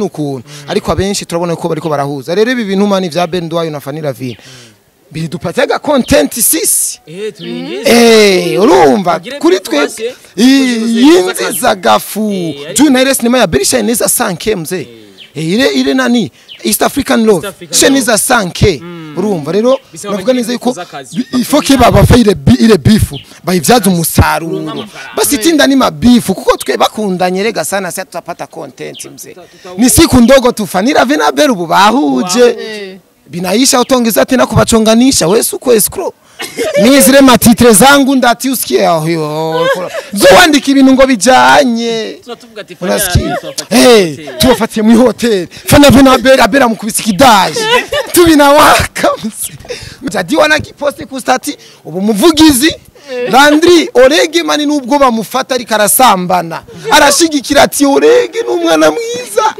Ukuntu ariko abenshi turabona ko bariko barahuza. Rero ibi bintu, man, vya Ben Nduwayo na Fanny Lavine bidupatia content sisi. Tuingize. Urumva Tugire kuri bifu twe basi, yinjiza gafu. Ariko juu na ile sinema ya Berisha inaweza 5K, mzee. Ile nani, East African Love. African Sheneza 5K. Urumva rero Bisaba navuga bagire neza yuko bifu z'akazi. Il faut que baba ile bifu bayivyaza umusaruro. Amafaranga. Basi tinda ni mabifu kuko twe bakundanye rega sana, sasa tutapata content, mzee. Ni siku ndogo tu, Fanny Lavine Abel ubu bahuje. Binaisha, utongeza tena kubachonganisha. Wewe suko escrow ni zile ma titre zangu ndati usikie aho zowandika ibintu ngo bijanye. Tuvuga ati Unasikia? Hey, Tubafatiye muri hoteli, Fanny Lavine Abel, Abel amukubise ikidaje, tubinawaka mzee. Jadi wanakiposti ku statut. Ubu muvugizi Landry Orege, man, nubwo bamufata ariko arasambana, arashigikira ati Orege n'umwana mwiza,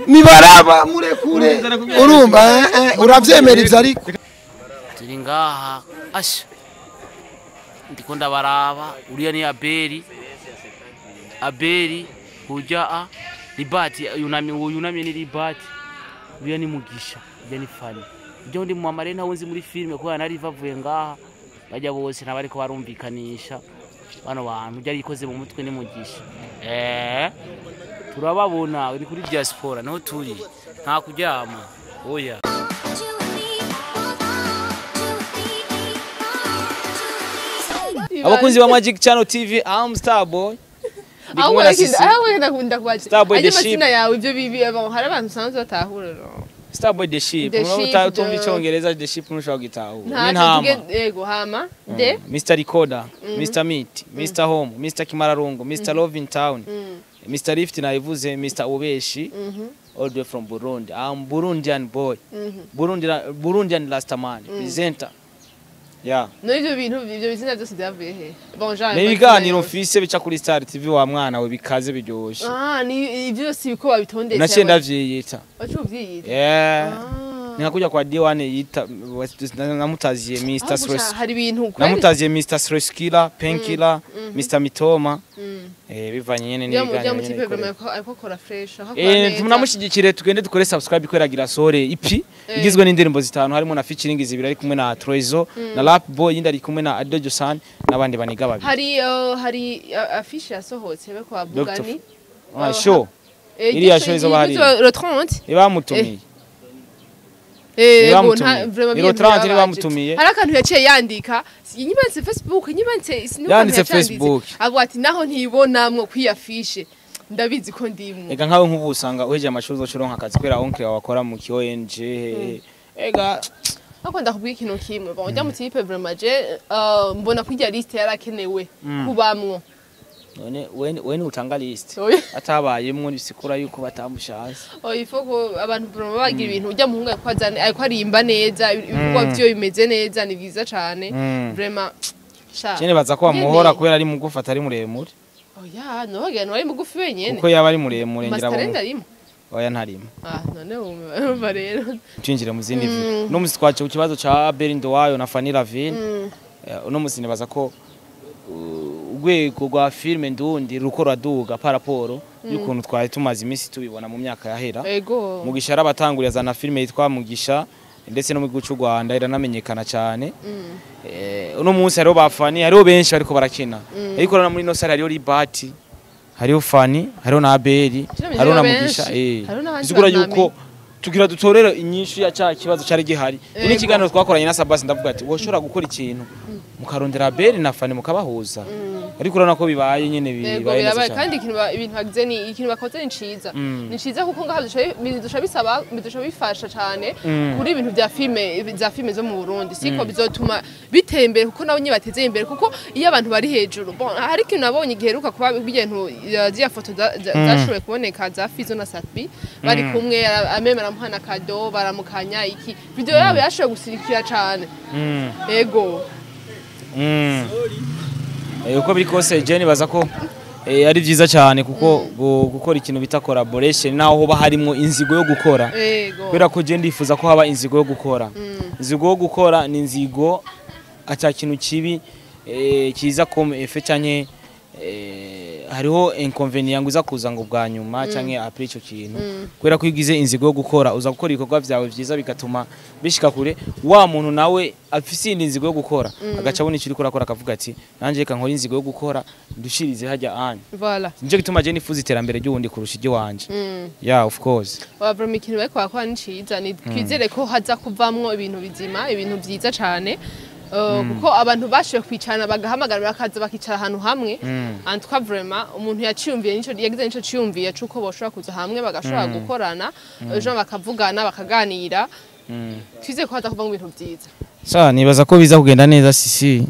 nibaraba murekure. Urumva uravyemera ivyo ariko? Turi ngaha, asha, ndiko ndabaraba. Uriya ni Abeli, Abeli hujya a Libati yunamye, uwo yunamye ni Libati. Uriya ni Mugisha, uriya ni Fani. Ibyo ndi mumamare ntawe nzi muri filime kubera nari bavuye ngaha bajya bose ntabariko barumvikanisha bano bantu byari ikoze mu mutwe ni Mugisha. Turababona ni kuri diaspora niho turi, nta kuryama, oya. Abakunzi ba Magic Channel TV, I'm Starboy. Ndi kumwe na Sisi. Aho ndakunda kubaza. Starboy Ajya the Ship. Amazina yawe ibyo bibi abo hari abantu usanzwe batahura no. Starboy the Ship. The Umuntu Ship, utumva icyongereza the ship ntushobora gitahura. Ntacyo. N'intama. Yego, hama de Mr Recorder, Mr Meat, Mr Home, Mr Kimararungu, Mr Love in Town, Mr Lift nayivuze, Mr Ubeshi, all the way from Burundi. I'm Burundian boy. Burundian last man, presenter. Yeah. No, ivyo bintu, ivyo bizina byose byavuye he? Bon genre Ni ibiganiro mfise bica kuri Star TV, wa mwana we, bikaze biryoshe. Ah, ni ivyo byose biko babitondetse. Naciye ndavyiyita. Wacu uvyiyita? Yeah. Ah. Ni nka kwa D1 yita namutaziye Mr. Ahubwo Stress. hari ibintu kweli. Namutaziye Mr. Stress Killer, Painkiller, Mr. Mitoma. Bivanye nyene Ujya n'ibiganiro mu nyene tipe bikorera. vraiment ariko akora fresh, aho akora neza. Tunamushyigikire, tugende dukore subscribe kweragira sore EP igizwe n'indirimbo zitanu, harimo na featuring zibiri ari kumwe na Trezo na Rap Boy, yindi ari kumwe na Adojo San n'abandi baniga babiri. Hari affiche yasohotse be kwa Dr. Bugani. Ah, show iriya show izoba hariya. Le 30. Ibamutumiye. Yego, Ntibamutumiye. nta vraiment Iro bintu 30 birababaje. ntibamutumiye. Hari akantu yaciye yandika, nyibanze Facebook, nyibanze sinuko. Yanditse Facebook. Avuga ati naho ntibonamwo kwiyafishe, ndabizi ko ndimwo. Ega nkawe nk'ubu usanga uhejeje amashuri uzoca akazi kubera oncle wawe akora mu ki ONG. Ega Ariko ndakubwira ikintu kimwe, bon, ujya mu tipe vraiment je mbona ko irya liste yarakenewe kubamwo. None we ni utanga list? Oya. Atabayemwo bisikura yuko batamushatse. Oh, il faut ko abantu vraiment bagira ibintu. Ujya muhungu ariko azana, ariko arimba neza, ibikorwa vyo bimeze neza, ni byiza cane. Vraiment sha. Cyane baza ko bamuhora kubera ari mugufi, atari muremure. Oya, no wagira ari mugufi wenyene. Kuko yaba ari muremure ngira Masterenda bo arimo. Oya, ntarimo. Ah, none wumva rero. Twinjire mu zindi vi uno musi twaje ku kibazo ca Abel Nduwayo na Fanny Lavine. Uno musi nibaza ko urwego rwa filime ndundi ruko ruraduga par rapport y'ukuntu twari tumaze iminsi tubibona mu myaka yahera. Mugisha yarabatanguriye, azana filime yitwa Mugisha, ndetse no mu gihugu cy'u Rwanda iranamenyekana cyane. Uno munsi hariho ba Fanny, hariho benshi bariko barakina, ariko urabona muri ino salle hariho Libati, hariho Fanny, hariho na Abeli, hariho na benshi. Mugisha. Hariho n'abandi Bisigura bantu yuko tugira dutorere inyishu ya ca kibazo cari gihari. Ni ikiganiro twakoranye na Sabasi, ndavuga ati woshobora gukora ikintu mukarondera Abeli na Fanny mukabahuza, ariko urabona ko bibaye nyene. Yego. Bibaye neza Birabaye cyane. Kandi ikintu ibintu bagize ni ikintu bakoze ni ciza, ni ciza kuko ngaha bizoca bisaba, bizoca bifasha cyane kuri ibintu bya filme, za filme zo mu Burundi, siko bizotuma bitera imbere kuko nabo nyine bateze imbere, kuko iyo abantu bari hejuru, bon, hari ikintu nabonye giheruka kuba ibintu ziriya foto zashoboye kuboneka za Fizo na Satbi bari kumwe, ameme aramuha na cadeau, baramukanya, iki video yabo yashoboye gusirikira cyane. Yego. Uko biri kose je nibaza ko ari vyiza cyane kuko gukora ikintu bita collaboration naho hoba harimo inzigo yo gukora, kubera ko je ndifuza ko haba inzigo yo gukora. Inzigo yo gukora ni inzigo ata kintu kibi kiza comme effet canke Hariho inconvenient ngo uza kuza ngo bwa nyuma canke après ico kintu, kubera ko iyo ugize inzigo yo gukora, uza gukora ibikorwa vyawe vyiza bigatuma bishika kure. Wa muntu nawe afise iyindi nzigo yo gukora, agaca abona icyo uriko urakora, akavuga ati: "Nanje reka nkore inzigo yo gukora ndushirize hajya anya." Voilà. Nico gituma je nifuza iterambere ry'uwundi kurusha iry'iwanje. Yeah, of course. Wabura ikintu bariko barakora ni ciza, ni twizere ko haza kuvamwo ibintu bizima, ibintu vyiza cane. Kuko abantu bashoboye kwicarana, bagahamagara, bakaza bakicara ahantu hamwe, en tout cas vraiment umuntu yaciyumviye nico yagize, nico ciyumviye cuko boshobora kuza hamwe bagashobora gukorana, ejo bakavugana, bakaganira. Twizere ko haza kuvamwo ibintu vyiza. Sa nibaza ko biza kugenda neza sisi,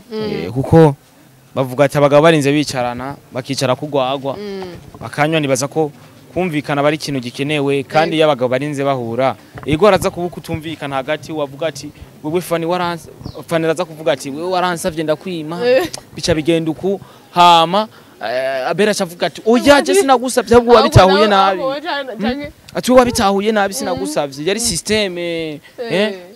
kuko bavuga ati abagabo barinze bicarana, bakicara kugwagwa, bakanywa, nibaza ko kumvikana bari ikintu gikenewe. Kandi iyo abagabo barinze bahura, ego araza kuba kutumvikana hagati, wavuga ati wewe Fani waransa, Fani araza kuvuga ati wewe waransavye ndakwima, bica bigenda uku. Hama Abera acavuga ati: "Oya, je sinagusavye, ahubwo wabitahuye nabi." Ati: "Wowe wabitahuye nabi, sinagusavye, yari système."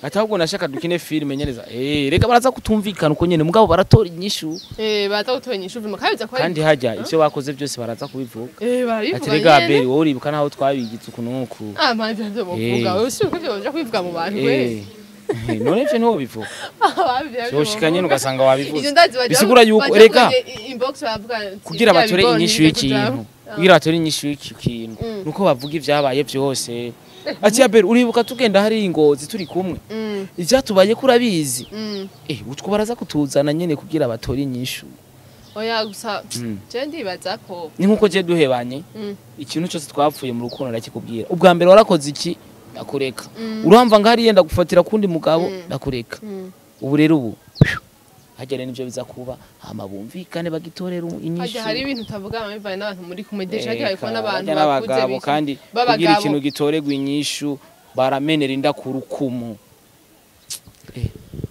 Ati: "Ahubwo nashaka dukine filme nyereza." Reka baraza kutumvikana uko nyene, mugabo baratora inyishu. Baza gutora inyishu vuma kandi biza kuba. Kandi hajya ivyo bakoze byose baraza kubivuga. Barabivuga. Ati: "Rega Abeli, wowe uribuka naho twabigize uku nuku." Ah, man, ivyo bovuga, wewe si uko ivyo baja kubivuga mu bantu we. None ivyo ntiwo bivuga, vyoshika nyene ugasanga wabivuze. Ivyo ndazi baja. Bisigura yuko baja rega kugira inbox bavuga ati, kugira "Bya batore bigori inyishu nibyo y'ikintu, kujaho." kugira batore inyishu y'iki kintu, nuko bavuga ivyabaye vyose, ati: "Abeli, uribuka tugenda hari ingozi turi kumwe, ivyatubaye ko urabizi." Utwo baraza kutuzana nyene kugira batore inyishu. Oya, gusa je ndibaza ko Ni nkuko je duhebanye, ikintu cyose twapfuye mu rukundo ndakikubwira. Ubwa mbere warakoze iki, ndakureka. Uramva ngo hariya ndagufatira kundi mugabo, ndakureka. Ubu rero ubu hajya rero nivyo biza kuba, hama bumvikane bagitorera inyishu. Hajya hari ibintu utavuga bivanye n'abantu muri kumwe, déjà hajya hariko n'abantu Harya bakuze n'abagabo kandi kugira b'abagabo. ikintu gitorerwa inyishu, baramenera inda ku rukumu.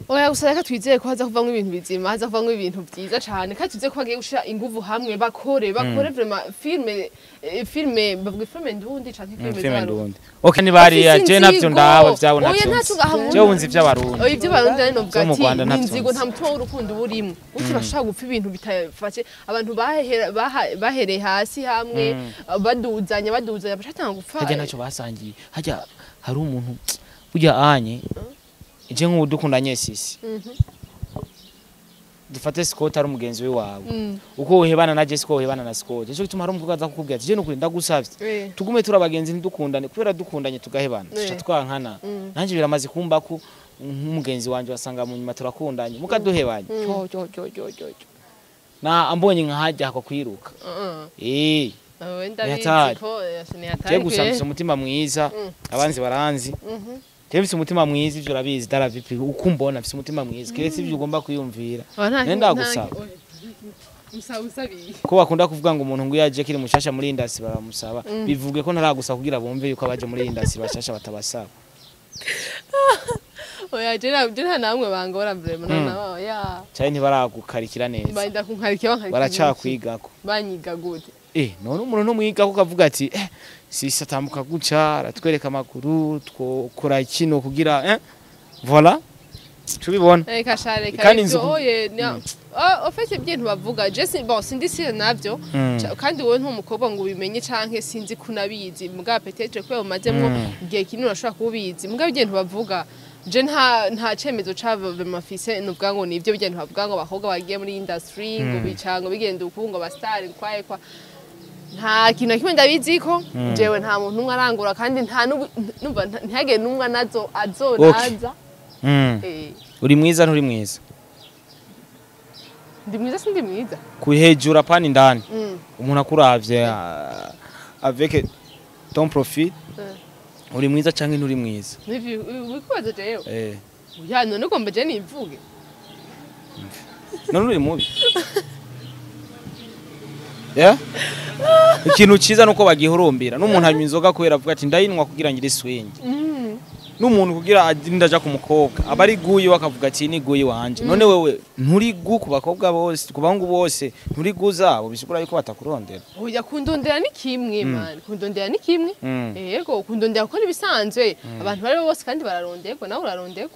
Oya, gusa reka twizere ko haza kuvamwo ibintu bizima, haza kuvamwo ibintu vyiza cane, kandi twizere ko bagiye gushira inguvu hamwe, bakore vraiment filme, filme bavuga filme ndundi canke filme Filme z'abarundi. ndundi, okay, ni bariya Bafise je navyo inzigo. ndaba vyabo. Oya, Ntavyo ntaco ngaha nzi. Jewe nzi ivy'abarundi. Oya, ibyo barundi nari novuga Vyo mu ati Rwanda ni ntavyo inzigo, nzi. nta mutima w'urukundo uba urimo. Uti bashobora gupfa ibintu bitafashe abantu bahereye hasi hamwe, baduzanya, bashatanga gupfa. Hajya ntacyo basangiye. Hajya hari umuntu burya anye je nk'ubu dukundanye sisi, dufate Scott ari umugenzi we wawe, uko uhebana na Jessica uhebana na Scott. Nico gituma hari umukobwa aza kukubwira ati: "Je nukuri ndagusavye, tugume turi abagenzi, ntidukundane, kubera dukundanye tugahebana tuca twankana." Nanjye biramaze kumba ko nk'umugenzi wanje wasanga mu nyuma turakundanye, mukaduhebanye cyo cyo cyo cyo cyo cyo na ambonye nkahajya hako kwiruka. Wewe ndabizi Ni hatari. ko ni hatari. Je gusa mfise umutima mwiza, abanzi baranzi. Je mfise umutima mwiza, ivyo urabizi daravipi uko umbona, mfise umutima mwiza, kiretse ivyo ugomba kwiyumvira. Nenda gusaba. Usabiye. Ko bakunda kuvuga ngo umuntu ngo iyo aje kiri mushasha muri industry baramusaba, bivuge ko ntaragusaba kugira bumve yuko abaje muri industry bashasha batabasaba. Oya, je nta namwe bangora vraiment, na oya. Cyane ntibaragukarikira neza. Barinda kunkarikira, bankarikira. Baracakwigako. Banyiga gute? None umuntu ntumwigako ukavuga ati: "Sisi atambuka guca aratwereka amakuru, twokora kino kugira voilà tubibona." Reka sha, reka. Kandi ivyo oye au fait ibintu bavuga, je si bon sindi sire navyo. Kandi wowe ntumukobwa ngo ubimenye canke sinzi kunabizi, muga peut-être kubera umazemwo igihe kinini urashobora kuba ubizi. Muga ibintu bavuga, je nta cemezo cabo bimafise nuvuga ngo nivyo. Ibintu bavuga ngo abakobwa bagiye muri industry ngo bica ngo bigenda uku, ngo abastar kwaye kwa, nta kintu na kimwe ndabiziko jewe. Nta muntu umwe arangura, kandi nta numva ntihagire n'umwe nazo azonaza. Uri mwiza, nturi mwiza? Ndi mwiza, sindi mwiza? Kuhejura pani indani, umuntu akuravye avec ton profil, uri mwiza canke nturi mwiza? Nivyo wikubaza jewe? Ya, none ugomba je nivuge? None uri mubi? Yeah? Ikintu ciza nuko bagihurumbira n'umuntu anywa inzoga kubera avuga ati: "Ndayinywa kugira ngire swing." N'umuntu kugira arinda aja ku mukobwa aba ari guyi wakavuga ati ni guyi wanje. None wewe nturi gu ku bakobwa bose, ku bahungu bose nturi gu zabo, bisigura yuko batakurondera. Oya, kundondera ni kimwe man, kundondera ni kimwe. Yego, kundondera kuko nibisanzwe abantu bari bose kandi bararonderwa, nawe uraronderwa.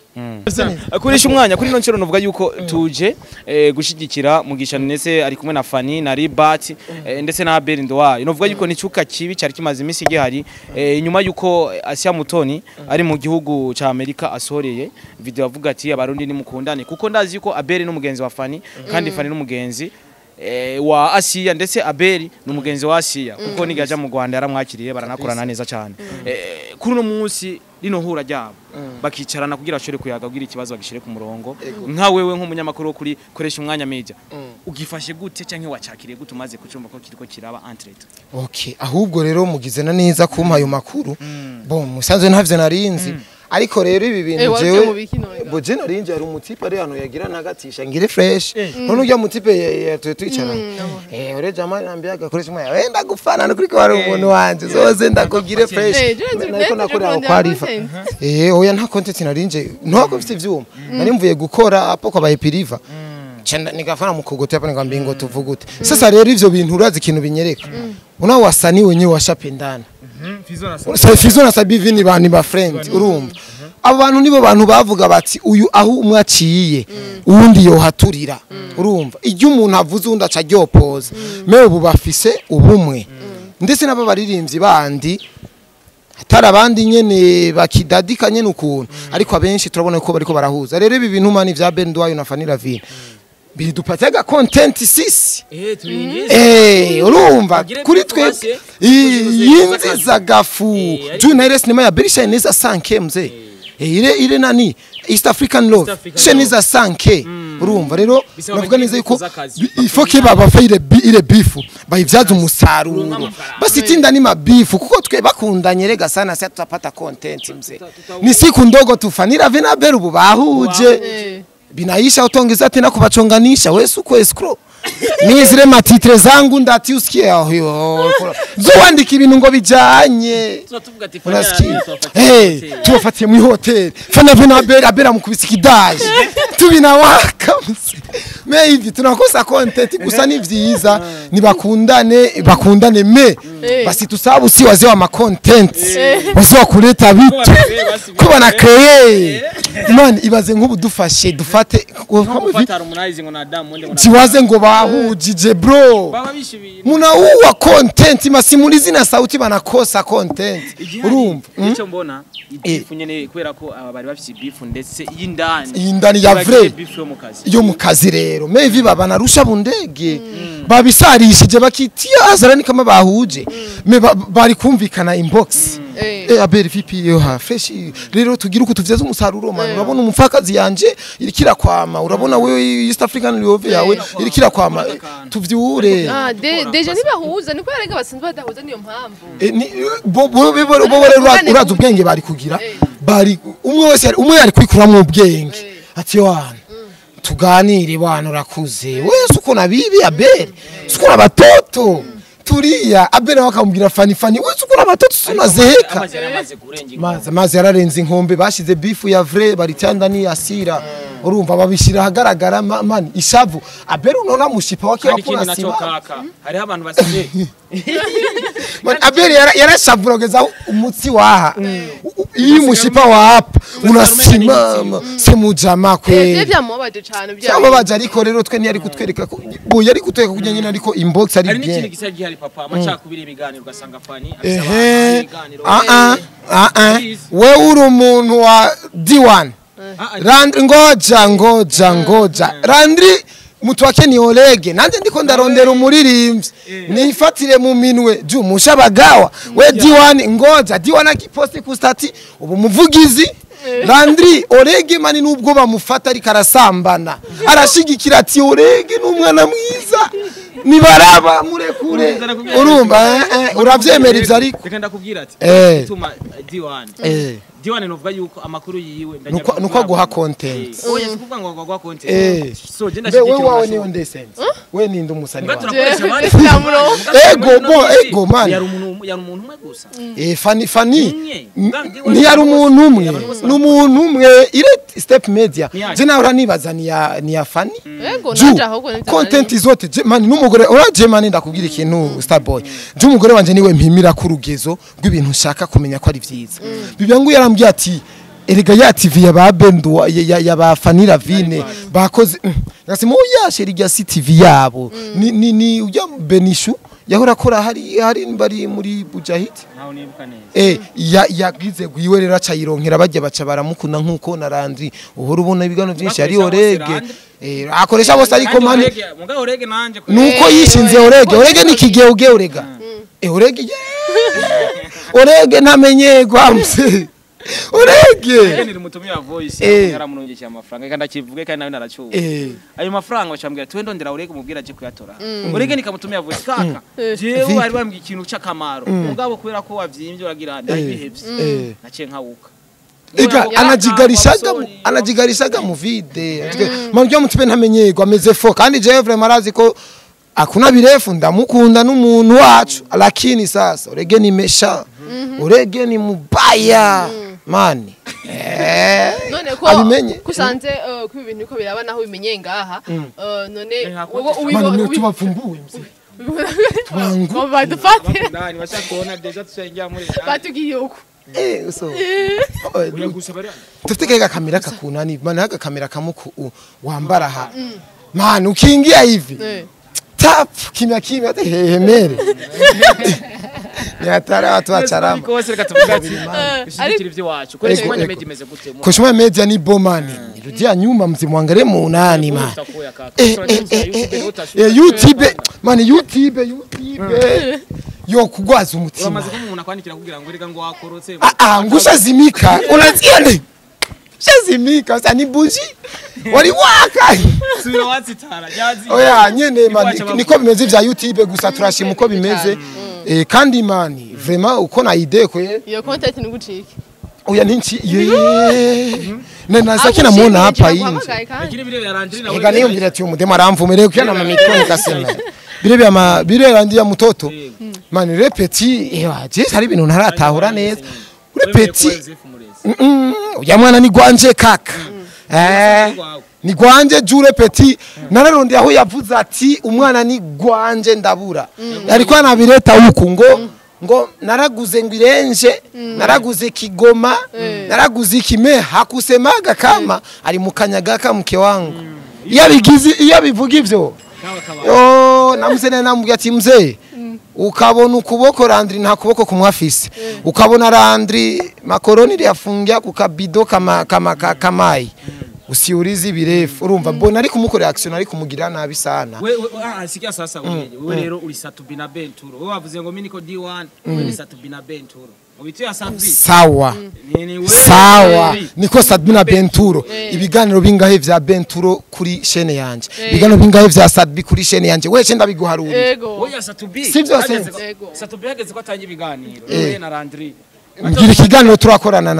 Kurisha umwanya kuri ino nshuro novuga yuko tuje gushigikira Mugisha ndetse ari kumwe na Fanny na Ribat ndetse na Abel Ndowayo. Novuga yuko nicuka kibi cyari kimaze iminsi gihari inyuma yuko Asia Mutoni ari mu gihugu ca Amerika asohoreye video avuga ati abarundi nimukundane, kuko ndazi yuko Abel n'umugenzi wa Fanny kandi Fanny n'umugenzi wa Asia ndetse Abel n'umugenzi wa Asia kuko nigaja mu Rwanda yaramwakiriye baranakorana neza cyane. Kuri uno munsi rino hura ryabo bakicarana kugira bashobore kuyaga kugira ikibazo bagishire ku murongo. Nka wewe nk'umunyamakuru wo kuri koresha umwanya media ugifashe gute canke wacakiriye gute umaze kucumva ko kiriko kiraba entre-temps? Okay, ahubwo rero mugize na neza kumpa ayo makuru. Bon, musanzwe ntavyo narinzi. Ariko rero ibi bintu waje jewe mu biki none ga? bo je narinje hari umutipe ari hano yagira nagatisha ngire fresh. None urya mutipe twicarana. Ure jamaa nambiaga koresha umwanya. Wenda gufana no kuri ko hari umuntu wanje zoze ndakugire fresh. Je nzi Nariko nakorera aho nzi kwa Riva. content. Oya nta content narinje. Ntako mfite ivyuma. Nari mvuye gukora apo kwa Bayipiriva. Chenda nikafana mukogote hapa nikamwambia ngo tuvugute. Sasa rero ivyo bintu urazi ikintu binyereka. Una wasanii wenyewe washapendana. Fizo na Sabivi ni ba ni ba friend urumva. Abo bantu nibo bantu bavuga bati uyu aho umwe aciye uwundi yohaturira. Urumva ijyo umuntu avuze undi aca ryopoza. Me ubu bafise ubumwe. Ndetse n'abo baririmbyi bandi atari abandi nyene bakidadika nyene ukuntu, ariko abenshi turabona ko bariko barahuza. Rero ibi bintu mani vya Ben Ndwayo na Fanny Lavine bidupatega content sisi. Urumva kuri twe yinziza gafu juu ile sinema ya Berisha inaweza 5K mzee. Ile nani East African Love sheneza 5K. Urumva rero navuga neza yuko il faut que baba ile bifu bayivyaza umusaruro. Basi tinda ni mabifu kuko twe bakundanye rega sana sasa tutapata content mzee. Ni siku ndogo tu Fanny Lavine Abel ubu bahuje. Binaisha utongeza tena kubachonganisha wewe uko escrow. Mimi zile matitre zangu ndati usikie aho. Zowandika ibintu ngo bijanye. Unasikia? Tuwafatiye mu hotel. Fanny Lavine Abel amukubise ikidaje. Tubinawaka. Me hivi tunakosa content gusa ni vyiza nibakundane bakundane me. Basi tusabu si wazee wa ma content. Wazee wa kuleta vitu. Kuba na create. Man ibaze nk'ubu dufashe dufate kiwaze ngo bahujije bro. Munaua content masimulizi na sauti banakosa content. Urumva? Icyo mbona ibifu nyene kubera ko aba bari bafise ibifu ndetse y'indani. Indani ya vrai. Yo mukazi rero. Me hivi baba narusha bundege. Babisarishije bakitia azarani kama bahuje. Me bari kumvikana inbox. Abel VP yo ha fresh rero tugira uko tuvyaza umusaruro man. Urabona umupfakazi yanje irikira kwama, urabona wewe East African Love yawe irikira kwama tuvyure. Deja nibahuza niko yarega basanzwe badahuza niyo mpamvu. Bo uraza ubwenge bari kugira bari umwe wese umwe yari kwikuramwo ubwenge ati wana tuganire bwana urakuze wewe uko nabibi Abel uko nabatoto turiya Abel wakamubwira Fanny Fanny wewe uko nabatoto sunazeheka mazi yararenze inkombe bashize bifu ya vrai baritanda ni asira urumva babishira hagaragara man ishavu Abel unaona mushipa wake wakuna siba hariho abantu basize man Abel yarashavura umutsi waha iyi mushipa wa hapa unasimama semujama kwe byamubabaje cyane byamubabaje ariko rero twe ntiyari kutwereka ko bo yari kutwereka kujya nyine ariko inbox ari bien hari n'ikindi gisa gihari papa amacakubiri ibiganiro ugasanga Fanny afisa ibiganiro wewe uri umuntu wa D1 Landry ngoja Landry mtu wake ni Olege nanje ndiko ndarondera umuririmbyi nifatire mu minwe juu mushabagawa we D1 ngoja D1 akiposti ku stati ubu muvugizi Landry Olege mani nubwo bamufata ariko arasambana arashigikira ati Olege n'umwana mwiza nibaraba murekure urumva uravyemera ivyo ariko reka ndakubwira ati tuma D1 D1 novuga yuko amakuru yiwe nuko guha content oya sikuvuga ngo guha content so je ndashigikira wewe wawe ni onde sense we ni ndumusani wawe ego bo ego man yari umuntu yari umuntu umwe gusa. Fani ni yari umuntu umwe, n'umuntu umwe ire Step Media. Je nawe nibaza ni ya Fani. Yego naje ahubwo ni content zote je mani n'umugore uraje mani ndakubwira ikintu Starboy. Je umugore wanje niwe mpimira ku rugezo rw'ibintu nshaka kumenya ko ari vyiza. Bibyangu yarambwiye ati erega ya TV ya ba Bendo ya ba Fani Ravine bakoze ngasimo yashe irya CTV yabo ni ujya Benishu yahora akora hari bari muri Bujahid ntaho nibuka neza yagize gwiwe rero acayironkera bajya baca baramukunda nkuko na Landry uhora ubona ibigano byinshi ari Orege akoresha bose ariko mani mugabo Orege nanje nuko yishinze Orege ni kigeuge Orega Orege Orege ntamenyegwa mse Orege ni mutumia voice yaramurungikira amafaranga kandi akivuge kandi nawe naracyuwe ayo mafaranga bacambwira tuwe ndondera Orege umubwira aje kuyatora Orege nikamutumia voice kaka jewe bari bambwiye ikintu c'akamaro mugabo kubera ko wavyimbye uragira ndabihevye naciye nkawuka Ega anajigarishaga mu vide manje mutipe ntamenyegwa ameze fo kandi jewe vraiment arazi ko akuna birefu ndamukunda n'umuntu wacu lakini sasa Orege ni mesha Orege ni mubaya mani none ko kusanze ko ibintu ko biraba naho bimenye ngaha none wowe tubavumbuwe mzee tubangu badufate nani bashaka deja tushaingia muri batugiye uko so tufite kega kamera kakunani maana haka kamera kamuku wambara ha mani ukiingia hivi tap kimya kimya hata hemere ni hatari watu wacharama kose reka tuvuga ati ushigikira ivyo wacu koresha mwanya media imeze gute koshuma media ni bomani rudia nyuma mzimwangare mu nani man YouTube man YouTube yo kugwaza umutima uramaze kumubona kwandikira kugira ngo reka ngo wakorotse ngushazimika unasikia ni shazimika sasa ni buji waliwaka subira watsitara jazi oya nyene man niko bimeze vya YouTube gusa turashima uko bimeze kandi mani vraiment uko na idée kwe iyo content ni gucike oya ninchi ye na sakina muona hapa inje lakini vile ya Landry na ega niyo mbira ati umudema aramvumere kuya na mamikoni kasema bire bya ma bire Landry ya mutoto mani repeti ewa je hari ibintu ntaratahura neza repeti uya mwana ni gwanje kaka ni gwanje jure peti nararondeye aho yavuze ati umwana ni gwanje ndabura ariko anabireta huku ngo naraguze ngo irenje naraguze Kigoma naraguze ikime hakusemaga kama ari mukanyagaka mke wangu iyo bigize iyo bivuga ivyo yo namusene namubwiye ati mzee ukabona ukuboko Landry nta kuboko kumwafise ukabona Landry makoroni yafungia kukabido kama kama kamai usiurizi birefu urumva mbona ari kumukorera action ari kumugira nabi sana we sikia sasa wewe rero uri Satubina Benturo wewe wavuze ngo mimi niko D1 wewe ni Satubina Benturo ubituye Satbi sawa sawa niko Satubina Benturo ibiganiro bingahe vya Benturo kuri chaîne yanje ibiganiro bingahe vya Satbi kuri chaîne yanje wewe ndabiguharurira yego oya Satubi sivyo Satubi yageze ko atanga ibiganiro wewe na Landry ngira ikiganiro turakorana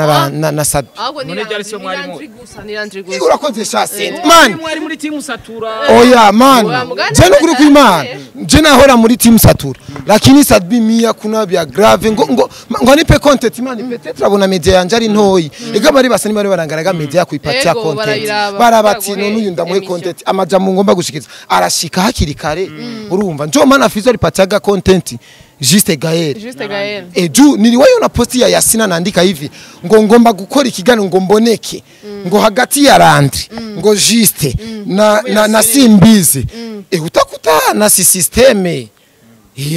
na Sadbi ahubwo ni Landry gusa ni Landry gusa urakoze shasi man mwari muri team Satura oya man je no kuri kwimana je nahora muri team Satura lakini Sadbi mia kuna bya grave ngo ngo nipe content man peut-être abona media yanje ari ntoyi ega bari basa ni bari barangaraga media kuipatia content barabati none uyu ndamuhe content amajambo ngomba gushikiza arashika hakiri kare urumva njo mana Fizo alipatiaga content Juste Gaël. Juste Gaël. E juu niliwahi na posti ya Yasina naandika hivi ngo ngomba gukora ikigano ngo mboneke ngo hagati ya Landry ngo Juste na Simbizi utakuta na si systeme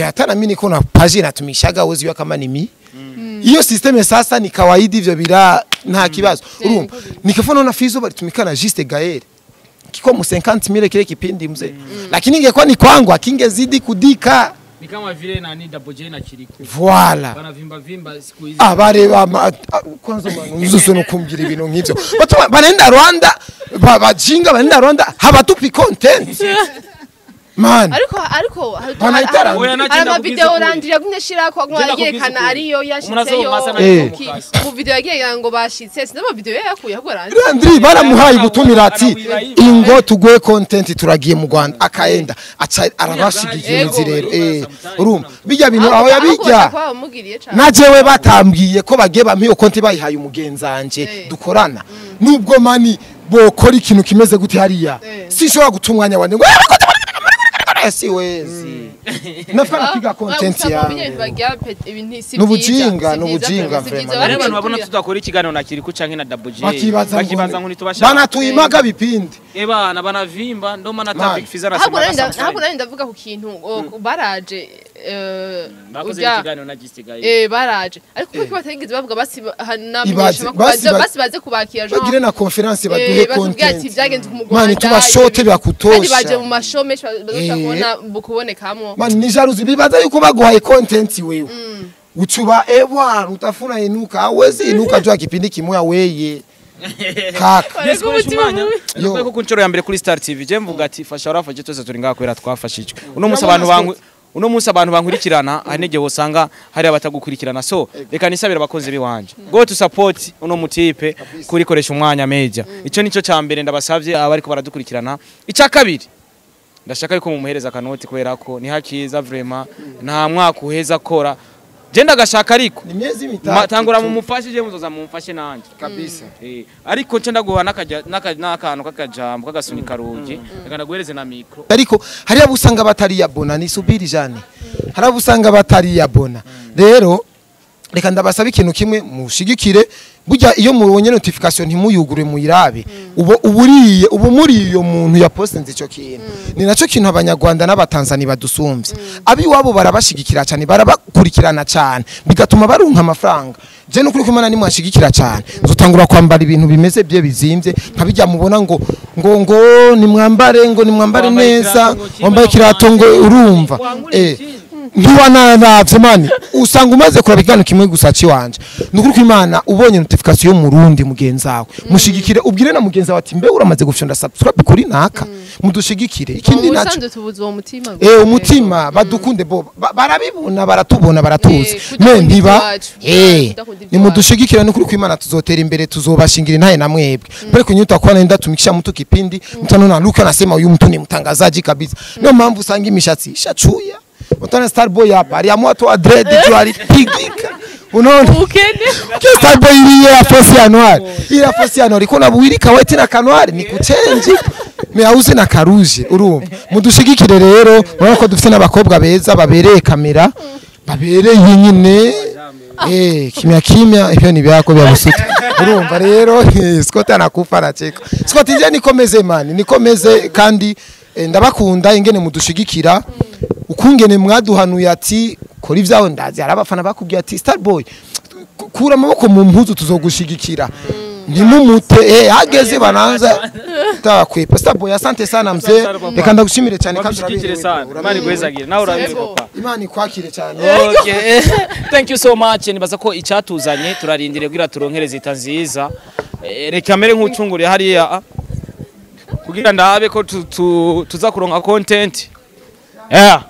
hata na mimi niko na page natumishaga wozi kama ni mi hiyo systeme sasa ni kawaida hivyo bila nta kibazo urumva nikafona na Fizo balitumika na Juste Gaël kiko mu 50000 kile kipindi mzee lakini ingekuwa ni kwangu akingezidi kudika ni kama vile nani Double J na Kiriko. Voilà. Bana vimba vimba siku hizi. Bare kwanza manu no kumbwira ibintu nk'ivyo. Batu banaenda Rwanda, bajinga banaenda Rwanda habatupi content. Man. Ariko Bana Oya, hari nagenda amavideo kubwiza Landry yagumye ashirako aguma Ngenda kubwiza yerekana ukuri. ariyo Umuntu yashitseyo azomasa Eh. Mu video yagiye ngo bashitse sinzi amavideo yayakuye ahubwo Landry. Landry baramuhaye gutumira ati Arawiba. ingo tuguhe content, turagiye mu Rwanda, akaenda aca arabashigikiye Ego. imizi rero, urumva bijya bintu aho yabijya Bamugiriye cane. Na jewe batambwiye ko bagiye bampa iyo konti, bayihaye umugenzanje dukorana, nubwo mani bokora ikintu kimeze gute hariya, sinshobora guta umwanya wanjye ngo siwezi nafana piga content yawe. yawe. N'ubujinga, n'ubujinga vraiment. Hari abantu babona tudakora ikiganiro na Kiriku canke na Double J, bakibaza bakibaza ngo ntitubashaka. Banatuyimaga bipindi. Ebana banavimba ndo mana Man. ta Big Fizz Ahubwo arasema. nari ndavuga ku kintu baraje Bakoze ikiganiro na Gisigaye. Baraje ariko kuko batigeze bavuga basi Ibaze, basi baze kubakira Jean bagire na conference, baduhe batubwire ati content. byagenze ku Rwanda. Mani tubashote Kandi baje byakutosha. mu mashow menshi bazoshobora kubona kubonekamwo. Mani ni jalousie, bibaza yuko baguhaye content wewe uchuba ebwana utafuna inuka, hawezi inuka jua kipindi kimoya weye kaka. Yes, koresha umwanya. Yo. Yo. Ku nshuro ya mbere kuri Star TV je mvuga ati fasha warafashe, twese turi ngaha kubera twafashijwe. Uno munsi abantu bangu uno munsi abantu bankurikirana, hari n'igihe usanga hari abatagukurikirana, so reka nisabire abakunzi biwanje go to support uno mutipe kuri koresha umwanya media. Ico nico ca mbere ndabasavye abariko baradukurikirana. Ica kabiri, ndashaka yuko mumuhereza akanoti kubera ko ni hakiza vraiment, nta mwaka uheza akora, je ndagashaka ariko Ni miezi mitatu. Tangura mumufashe, je muzoza mumufashe nanje. Kabisa. Ariko nce ndaguha n'akantu k'akajambo k'agasunika rugi, reka ndaguhereze na micro. Ariko hari abo usanga batari yabona, nisubiri jane, hari abo usanga batari yabona. Rero reka ndabasaba ikintu kimwe: mushigikire. Burya iyo mubonye notification ntimuyugure muyirabe, ubo uburiye ubu muri iyo muntu yapostinze ico kintu. Ni naco kintu abanyarwanda n'abatanzani badusumvye, abiwabo barabashigikira cyane, barabakurikirana cyane, bigatuma baronka amafaranga. Je nukuri kumana nimwashigikira cyane, nzotangura kwambara ibintu bimeze bye bizimvye nka bijya mubona ngo nimwambare, ngo nimwambare Wambaye neza. ikirato ngo kimwe. Wambaye ikirato ngo urumva Wangura ikindi. Ntiwananavye mani, usanga umaze kuraba ikiganiro kimwe gusa ciwanje. Nukuri ko Imana ubonye notification y'umurundi mugenzi wawe, mushigikire, ubwire na mugenzi wawe ati mbe uramaze gufyonda subscribe kuri naka? Mudushigikire. Ikindi naco, Ubusanzwe tubuze uwo mutima. Umutima badukunde bo barabibona, baratubona, baratuzi. Kudakunda Me ntiba iby'iwacu. Kudakunda iby'iwacu. Nimudushigikira, nukuri ko Imana tuzotera imbere, tuzobashingira intaye na mwebwe pale kunyuta kwa naenda tumikisha mtu kipindi mtu anaona Luka anasema huyu mtu ni mtangazaji kabisa. Ndio mpamvu usanga imishatsi ishachuya. Utaona Starboy hapa aliamua tu dread tu alipigika, unaona? Ubukene. Ke Starboy ili ya fosi ya noir, ile fosi ya noir iko na buwirika white na kanwari ni kuchenji meauze na karuje. Urumva, mudushigikire rero. Urabona ko dufite n'abakobwa beza babereye kamera, babereye nyine, kimya kimya, ibyo ni byako bya busuti. Urumva rero, Scott anakufa anacheka. Scott, nje nikomeze mani, nikomeze kandi ndabakunda ingene mudushigikira, ukungene mwaduhanuye ati kora ibyawe. Ndazi hari abafana bakubwiye ati Starboy kura amaboko mu mpuzu tuzogushigikira, ntimumute. Hageze bananza takwepa. Starboy, asante sana mzee, reka ndagushimire cyane kandi Bagushigikire uraberewe, sana. uraberewe. Imana igwezagire nawe, uraberewe Yego. papa. Imana ikwakire cyane. Okay. Thank you so much. Nibaza ko icyatuzanye turarindiriye kugira turonkere zita nziza. Reka mere nk'ucunguriye hariya kugira ndabe ko tuza kuronka content. Yeah.